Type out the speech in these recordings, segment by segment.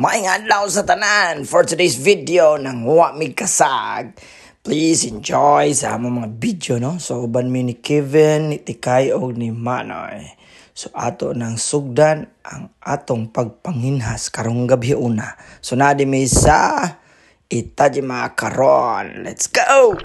Maayong adlaw sa tanan for today's video ng Wa Mi Kasag. Please enjoy sa among mga video, no? So uban mi ni Kevin, ni Tikay og ni Manoy. So ato nang sugdan ang atong pagpanghinhas karong gabi una. So naa mi sa Etajima karon. Let's go!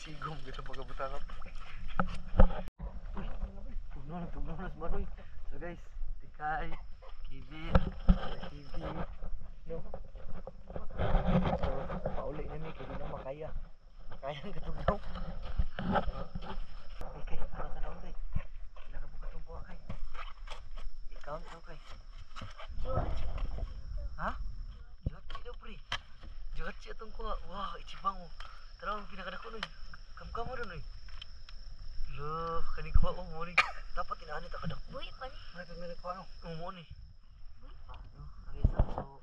Sigom gitu pagkabutangan. Tugnaw na, tugnaw na si Manoy. So guys, Tikay, Kevin, TV, no? So, pauli na mi, kaya di na makaya. Makaya ang katugnaw. Ay, kay, ano tanawon kay? Pila ka bukat ang kuha kay? I-count daw kay. Ha? Juhat daw pre. Juhat siya itong kuha. Wow, ichibang oh. Tara ang pinakadako nun. Kamkam mo nun eh. Lo, kani kuha oh, mo ni. Dapat inaanit ang kadako. Buhi pa ni. Ay, pag may nagkuha no. Oo, mo ni. Buhi pa. No, ang isa. So,